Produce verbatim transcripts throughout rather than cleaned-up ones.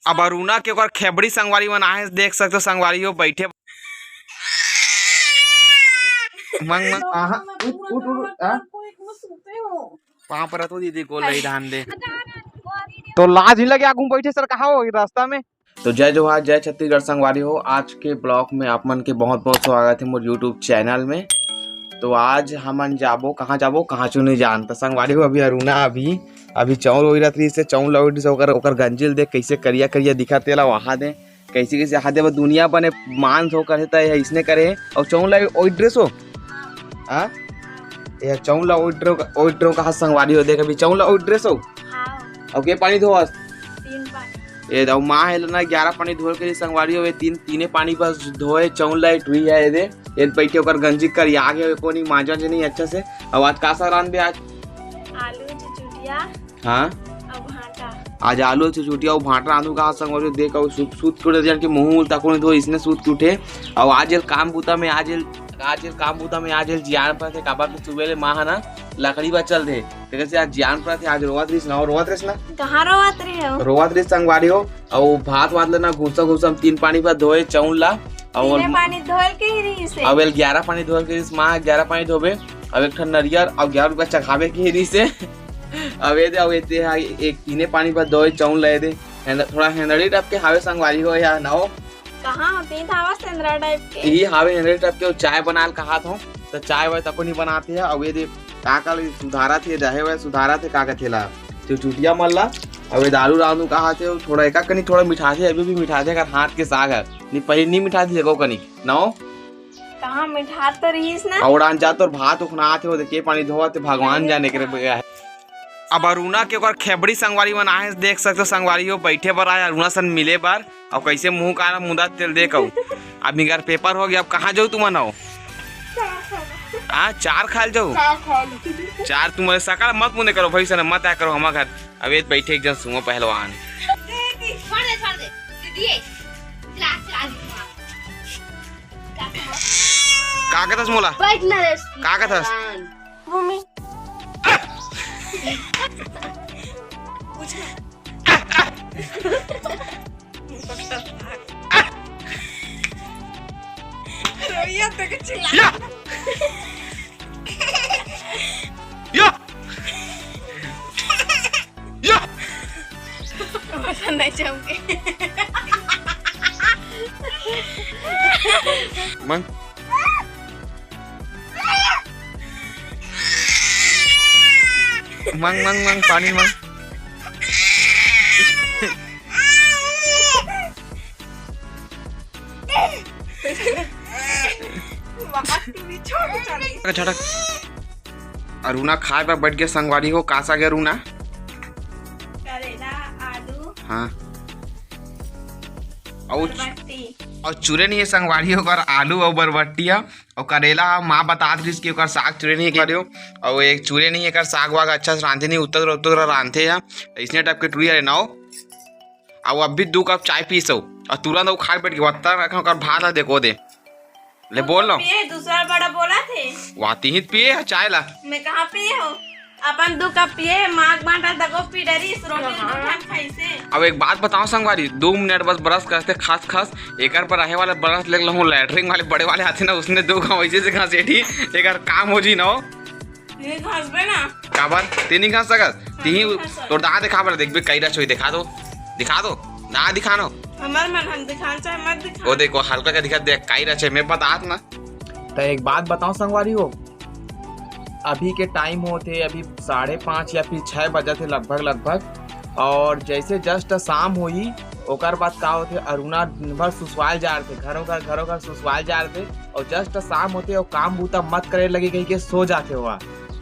अब अरुणा के ओकर खेबड़ी संगवारी मन आहे, देख सकते हो संगवारी हो बैठे। मंग, मंग। आहा, उठ, उठ, उठ, उठ, आ? पाँव परत हो दीदी, गोड़ लगी धान दे। तो लाज ही लगे आगू बैठे सर, कहाँ हो रास्ता में? तो जय जोहार, जय छत्तीसगढ़ संगवारी हो। आज के ब्लॉग में आप मन के बहुत बहुत स्वागत है मोर YouTube चैनल में। तो आज हमन जाबो, कहाँ जाबो, कहाँ चो नहीं जान। तो संगवारी हो, अभी अरुणा अभी, अभी चौल ओइरत रहिस हे, चौल ला ओइरत रहिस हे, ओकर, ओकर गंजी ल देख कैसे करिया करिया दिखत तेला, वहा दे कैसे कैसे हाथ दे दुनिया बने मान हो करे त यह इसने करे। और चौल ला ओइरत रहिस हो, हाँ, यह चौल ला ओइरत रहिस हो, ओइरत रहिस हो कहा संगवारी हो, देख अभी चौल ला ओइरत रहिस हो। हाँ। और के पानी धोवस? तीन पानी। ए दाऊ माँ हे ना, ग्यारह पानी धोए के संगवारी हो, ये तीन, तीने पानी बस धोए, चौल ला टुई है ये दे। ये बैठे ओकर गंजी करिया गे, कोनी मांजा जे नहीं अच्छा से। अब आज का साग रांधबे आज? आलू चुचुटिया। हाँ। अब भांटा। आज आलू चुचुटिया और भांटा रांधू कहा संगवारी हो, देख और सूत, सूत के उठे जान के मुंह उल्टा कोनी धो, इसने सूत के उठे। और आज ये काम बूता में, आज ये, आज ये काम बूता में, आज ये जियान परथे, काबर के सुबह ले माँ हे ना लकड़ी बा चल दे। तेकर से आज जियान परथे, आज रोवत रहिस ना, रोवत रहिस ना? कहाँ रोवत रहे हो? रोवत रहिस संगवारी हो, अउ भात वात ल ना घुसा घुसा म तीन पानी भर धोए चउल ला, अउ तीने पानी धोए के ही रहिस हे। अउ एल ग्यारह पानी धोए के रहिस, माँ ग्यारह पानी धोबे, अउ एक ठन नरियर, अउ ग्यारह रुपया चघावे के ही रहिस हे। अब ये दे, अब ये दे, हाँ, एक तीने पानी भर धोए चउल ला, ये दे, हेंद-, थोड़ा हेंदड़ी टाइप के हावे संगवारी हो या ना हो। कहाँ होती था वो सेंदरा टाइप के? ये हावे हेंदड़ी टाइप के, वो चाय बनाल कहा था, तो चाय वाय तको नहीं बनाते हैं, अउ ये दे, का का ले सुधारत हे, रहे हुए सुधारत हे, का कथे ला, तो चुटिया मन ला। अब ये दारू रानू कहा थे, थोड़ा एका कनी थोड़ा मिठाथे, अभी भी मिठाथे, अगर हाथ के साग है, नहीं पहले नहीं मिठाथे, देखो कनी, नौ। कहाँ मिठात तो रहीस ना? और आन जा तोर भात उखनात हे, वो देखे पानी धोवत हे, भगवान जाने के रे है। अब अरुणा के ओकर खेबड़ी संगवारी मन आहे, देख सकते हो संगवारी हो, बैठे बर आए अरुणा सन मिले बर। अब कैसे मुंह काला मुदा तेल देख अउ। अब इनकर पेपर हो गया, अब कहाँ जाऊ तुमन हो? आ, चार खाल जाऊ? चार खाल। चार तुम्हारे सकल मत मुने करो भाई, सने मत आया करो हमारे घर। अब ये बैठे एक जन सुमो पहलवान। दे, दे, छोड़ दे, छोड़ दे। दे दिए। चला, चला, चला। का कथस मोला? बैठ ना रे। का कथस? भूमि। रोइया तक चिल्ला। या। या। या। वजन नहीं चमके। मंग। मंग, मंग, मंग, पानी मंग। बात तू भी छोड़, चल। अच्छा, अच्छा। अरुणा खाए बर बैठ गया संगवारी हो, का साग है अरुणा? करेला, आलू, हाँ। अउ बरबट्टी। अउ चूरे नहीं है संगवारी हो, ओकर आलू अउ बरबट्टी है। अउ करेला ह, माँ बतात रहिस कि ओकर साग चूरे नहीं है, अउ एक चूरे नहीं है, एकर साग वाग अच्छा से रांधे नहीं, उतर उतर रांधे है, इसने टाइप के टुरी हरे नाव। अउ अब भी दू कप चाय पीस हो, अउ तुरंत अउ खा के बैठ के वत्ता रखा ओकर भात ला देखो दे। ले बोल ना। पिए, दूसरा बड़ा बोला थे। वाती ही पिए है चाय ला। मैं कहाँ पिए हो? अपन दू कप पिए, माग बांटा तको पी डरिस, रोटी दू ठन खाइसे। अब एक बात बताओ संगवारी, दो मिनट बस ब्रश करते खस खस, एकर पर रहे वाला ब्रश ले लहूं, लैट्रिन वाले बड़े वाले आथे ना, उसने दो घाव ऐसे से घसेटी, एकर काम हो जी ना हो। ये घसबे ना। काबर? ते नहीं घस सकत? हाँ, तिही नहीं घस सकत। तोर दांत देखा बर, देखबे, कई रच होई, देखा दो, दिखा दो, ना दिखानो। हमर मन हम दिखान चाहे मत दिखा। वो देखो, हल्का का दिखा, देख, कई रच हे, मैं बतात ना। तो एक बात बताओ संगवारी हो, अभी के टाइम होत हे, अभी साढ़े पाँच या फिर छः बजत हे लगभग, लगभग। और जैसे just शाम होही, ओकर बाद का होथे, अरुणा दिन भर सुसवाल जारथे, घरों घर, घरों घर सुसवाल जारथे। और just शाम होथे, वो काम बूता मत करे लगे कहिके सो जाथे हुआ।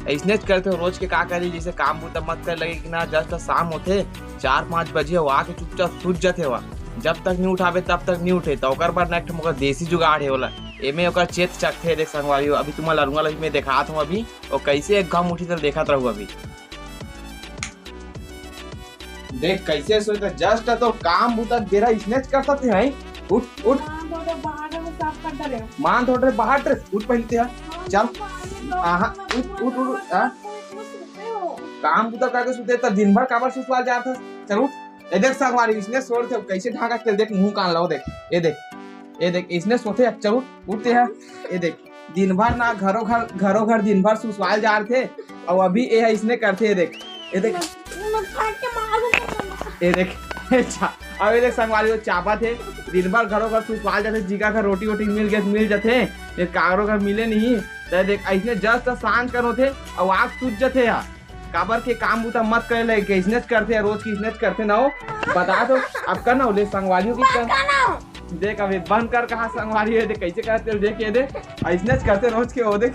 ऐसने च करथे रोज के, का करी, जैसे काम बूता मत करे लगे कि ना, just शाम होथे, चार पाँच बजे वो आके चुपचाप सुत जाथे हुआ। जब तक नहीं उठावे, तब तक नहीं उठे। तो ओकर बर ना एक ठो मोकर देसी जुगाड़ हे, ओला एमे ओकर चेत चकथे। देख संगवारी हो, अभी तुमन ल अरुणा ल भी मैं देखात हूँ अभी, वो कैसे एक घाव उठी, तो देखत रहू अभी। देख कैसे सोए, तो just तो काम बुता बेरा इसने च कर सकते हैं। उठ, उठ। हाँ, तो, तो बाहर में साफ कर डरे। मान थोड़े बाहर ड्रेस, उठ पहनते हैं। हाँ, चल। तो बाहर में आहा, तो उठ, उठ, उठ, उठ, हाँ। तो इतना सोते हो। काम बुता करके सुते, तो दिन भर काबर सुसवाल जात है। चल उठ। ए देख संगवारी, इसने सोथे, कइसे ढांकत हे, देख मुंह कान ला, देख, ए देख, ए देख, इसने सोथे, अच्छा उठ, उठथे हा, ए देख, दिन भर ना घरो घर, घरो घर दिन भर सुसवाल जाथे, अउ अभी ए हा इसने करथे, ए देख, ए देख, ए देख, अच्छा, अब ए देख संगवारी हो चाबत हे, दिन भर घरो घर सुसवाल जाथे, जिकर घर रोटी वोटी मिल गे मिल जाथे, ये काकरो घर मिले नहीं, त देख अइसने just सांझ कन होथे, अउ आग सूझ जाथे हा। काबर के काम बुता मत करे ले, के इसनेच करथे, रोज के इसनेच करथे ना हो। बता तो, अब कर ना हो, ले संगवारी हो कि कर। देख, अबे बंद कर, कहा संगवारी हो, देख कइसे करथे, देख ये दे, इसनेच करथे रोज के, वो देख।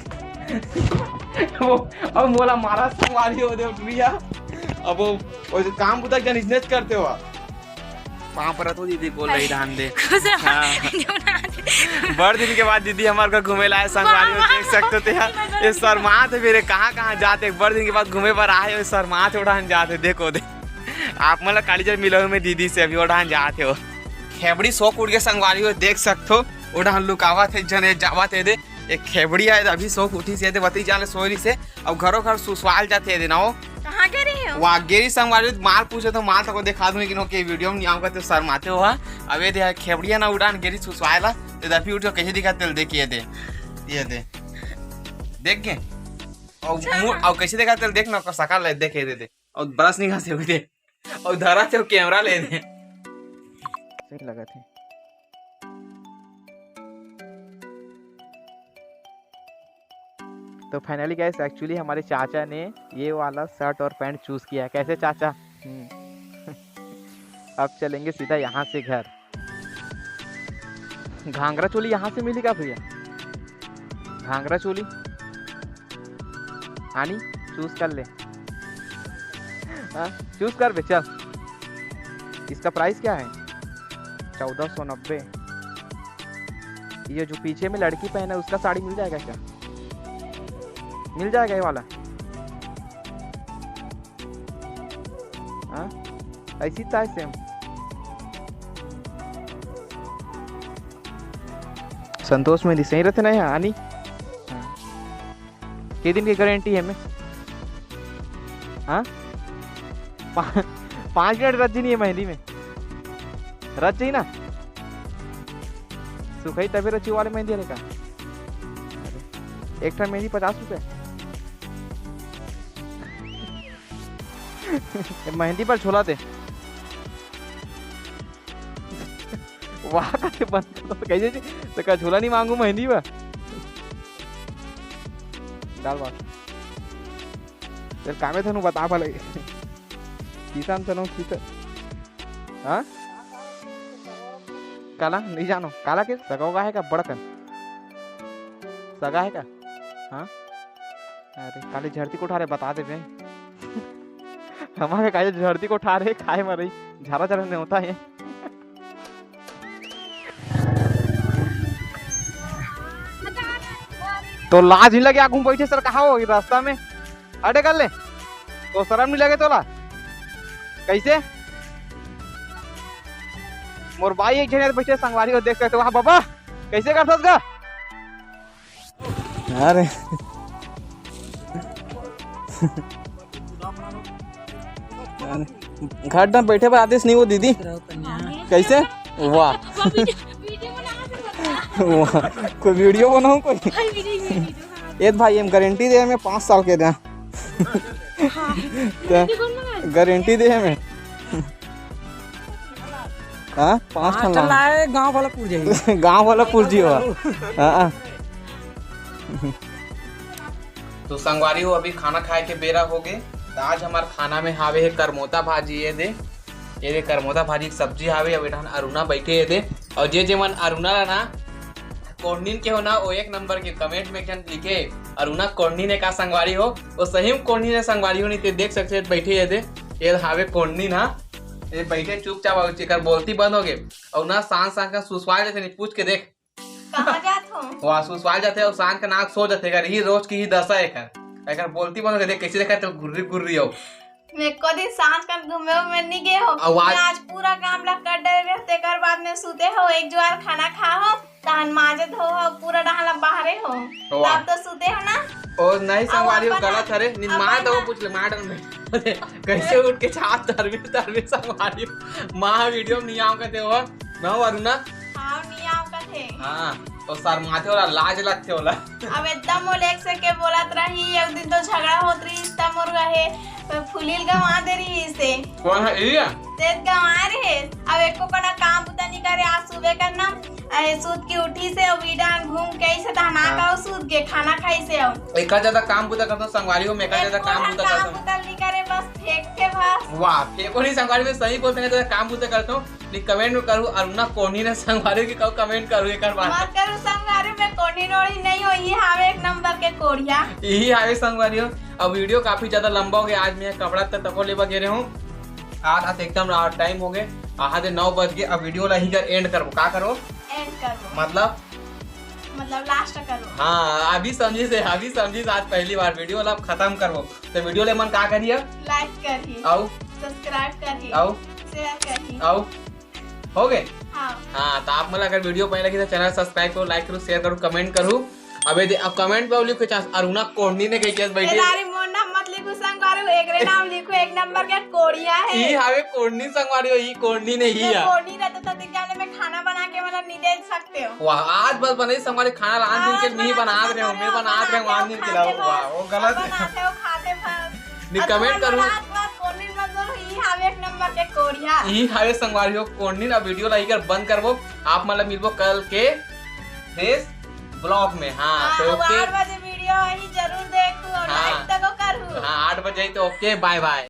वो, अब मोला मारा संगवारी हो, देख, टुरिया। अब वो, वो काम बुता के जन इसनेच करथे हो। पाँव परत हो दीदी, गोड़ लई धान दे। खुश रहो। हाँ। बड़ दिन के बाद दीदी हमर घर घूमे ला आए, संगवारी हो, वाह, देख सकत हो तेहा। वाह, ये शर्मात हे मेरे, कहाँ कहाँ जात हे, बड़ दिन के बाद घूमे बर आए हो, शर्मात हे, उड़ान जात हे, देखो दे। आप मन ला काली जब मिलो में दीदी से, अभी उड़ान जात हे वो। खेबड़ी सोक उठ के संगवारी हो, देख सकत हो, उड़ान लुकावत हे, जने जावत हे दे। एक खेबड़ी आए, अभी सोक उठी से, दे बती जाले सोरी से। अउ घरो घर सुसवाल जाथे ए दे ना हो। कहाँ गे रहे हो? वाह, गेरी संगवारी, माल पूछे तो माल तको देखा दूंगी, किनो के वीडियो में नहीं आऊंगा तो शर्माते हो हा। अब ये दे खेबड़िया ना उड़ान गेरी सुसवाए ला, तो दफी उठ के कैसे दिखा तेल देख ये दे, ये दे, देख के। और अच्छा। मुंह, और कैसे दिखा तेल देख ना, ओकर सकल है, देख ये दे, दे। और ब्रश नहीं घासे हुए दे, और धरा थे कैमरा ले दे। सही लगा थे। तो finally guys, actually हमारे चाचा ने ये वाला शर्ट और पैंट चूज किया है। कैसे चाचा? हम्म। अब चलेंगे सीधा यहाँ से घर। घाघरा चोली यहाँ से मिली का भैया? घाघरा चोली आनी, चूज कर ले। हाँ, चूज कर बे, चल। इसका प्राइस क्या है? चौदह सौ नब्बे। ये जो पीछे में लड़की पहने है, उसका साड़ी मिल जाएगा क्या? मिल जाएगा ये वाला? हाँ, ऐसी ताय सेम। संतोष में सही रहते ना यहाँ आनी। हाँ। के दिन के गारंटी है में? हाँ, पा-, पाँच मिनट रच नहीं है मेहंदी में, रच जाही ना। सुखई तभी रची वाले मेहंदी हरे का। अरे, एक ठन मेहंदी पचास रुपया। मेहंदी पर झोला दे। वाह, कइसे बंद कर दो, कइसे जी? तो का झोला नहीं मांगू मेहंदी बा? डाल बात। चल, कामे थनु बता भले। किसान सनो किसान। हाँ? काला? नहीं जानो। काला के? सगा उगा है का? बड़कन? सगा है का? हाँ? अरे, काली झरती कोठारे बता देबे। हमारे काली झरती कोठारे खाए मरई। झारा झारा नहीं होता है। तो लाज नहीं लगे, आगू बैठे सर, कहा हो रास्ता में? अडे कर ले, तो शर्म नहीं लगे तोला? कैसे? मोर बाई एक झने बैठे संगवारी हो, देख सकते हो। वाह बाबा, कैसे करथस गा? अरे। अरे। घाट डाल बैठे बर आदेश नहीं वो दीदी। कैसे? वाह। वाह। कोई वीडियो बनाऊं कोई? ए भाई, हम गारंटी दे, मैं पाँच साल के दे। तो गारंटी दे हमें। हाँ, पाँच ठन लाए, गाँव वाला पुरजी। गाँव वाला पुरजी हो। हाँ। तो संगवारी हो, अभी खाना खाए के बेरा हो गे। तो आज हमार खाना में हावे हे करमोता भाजी, ये दे, ये दे करमोता भाजी के सब्जी हावे। अभी ठन अरुणा बैठे ये दे, और जे जे मन अरुणा ला ना कोढ़नीन के हो ना, वो एक नंबर के कमेंट में एक झन लिखे, अरुणा कोढ़नीन हे का संगवारी हो? वो सही में कोढ़नीन हे संगवारी हो, नहीं ते देख सकते बैठे ये दे, ये हावे कोढ़नीन हा, ये बैठे चुपचाप, अउ एकर बोलती बंद हो गे, और ना सांस सांस का सुसवाल जैसे नहीं पूछ के देख। कहाँ जात हो? वहाँ सुसवाल जाते और सांस का नाक सो जाते, एकर ही रोज की ही दशा है एकर, एकर बोलती बंद हो गे, देख कैसे देखा तो गुर्री गुर्री हो। मैं एको दिन सांझ कन घूमे उमे नहीं गे हो। आवाज मैं आज पूरा काम ला कर डरे रहे, तेकर बाद में सुते हो, एक जुआर खाना खा हो, तहन माजे धो हो, पूरा डहान ला बाहरे हो। वाह। तब तो सुते हो ना? ओ नहीं संगवारी हो, गलत हरे। नहीं, मार दो, पूछ ले, मार दो। कैसे उठ के छात धरबे, धरबे संगवारी हो। माँ वीडियो में नहीं आऊंगा ते हो। मैं हूँ अरुणा। हाँ, नहीं आऊंगा थे। हाँ, तो शर्माथे वाला, लाज लगथे वाला। अब एकदम मोले एक से के बोलत रही, एक दिन तो झगड़ा होत रही, इतना मोर गहे, तो फुलिल गवा दे रही से। कौन है ये? तेज गवा रहे। अब एको कना काम बुता नहीं करे, आज सुबह करना, ए, सूत के उठी से, अब इडान घूम के ऐसे तहना हाँ। का सूत के खाना खाई से। अब एका ज्यादा काम बुता करता हूँ संगवारी हो, मैं एका ज्यादा काम बुता करता हूँ। काम बुता नहीं करे, बस फेंक के बस। वाह, फेंको नहीं संगवारी, मैं सही बोलते हैं, ज्यादा काम बुता करता हूँ। नहीं, कमेंट में करू, अरुणा कोनी ने संगवारी की कहू, कमेंट करू एक बार। मत करू संगवारी, मैं कोनी नोड़ी नहीं हो, ये हावे एक नंबर के कोढ़िया। यही हावे संगवारी हो। अब वीडियो काफी ज्यादा लंबा हो गया, आज मैं कपड़ा तक तको लेबा गे रहे हूँ। आज, आज एकदम टाइम हो गए, आहा दे नौ बज गए। अब वीडियो ला ही कर एंड करबो, का करबो? एंड करबो। मतलब? मतलब लास्ट करबो। हाँ, अभी समझी से, अभी समझी से, आज पहली बार वीडियो ला खत्म करबो। तो वीडियो ले मन का करिए? लाइक करिए। आओ। सब्सक्राइब करिए। आओ। शेयर करिए। आओ। हो गए? हाँ। हाँ, तो आप मन अगर वीडियो पहले लगी तो चैनल सब्सक्राइब करो, लाइक करो, शेयर करो, कमेंट करो। अबे दे, अब कमेंट पे लिखो, चास अरुणा कोढ़नी ने कही, चास बैठी। अरे मोर नाम मत लिखो संगवारी, एकरे नाम लिखो, एक नंबर के कोढ़िया है। ई हावे कोढ़नी संगवारी हो, ई कोढ़नी ने ही ये है। कोढ़नी रहता तो दिख जाने में खाना बना के मतलब नहीं दे सकते हो। वाह, आज बस बनाई संगवारी खाना, लान दिन के मैं बना रहे हूँ, मैं बना रहे हूँ, आन दिन खिलाओ। वाह, वो गलत है। बनाते हो, खाते बस। नहीं, कमेंट करो। कोढ़नी मतलब ई हावे एक नंबर के कोढ़िया। ई हावे संगवारी हो कोढ़नी। अब वीडियो लाइक कर बंद करबो, आप मतलब मिलबो कल के फ्रेश ब्लॉग में। हाँ, हाँ, तो ओके। आठ बजे वीडियो ही जरूर देखू और हाँ। लाइक तको करू। हाँ, आठ बजे तो ओके, बाय बाय।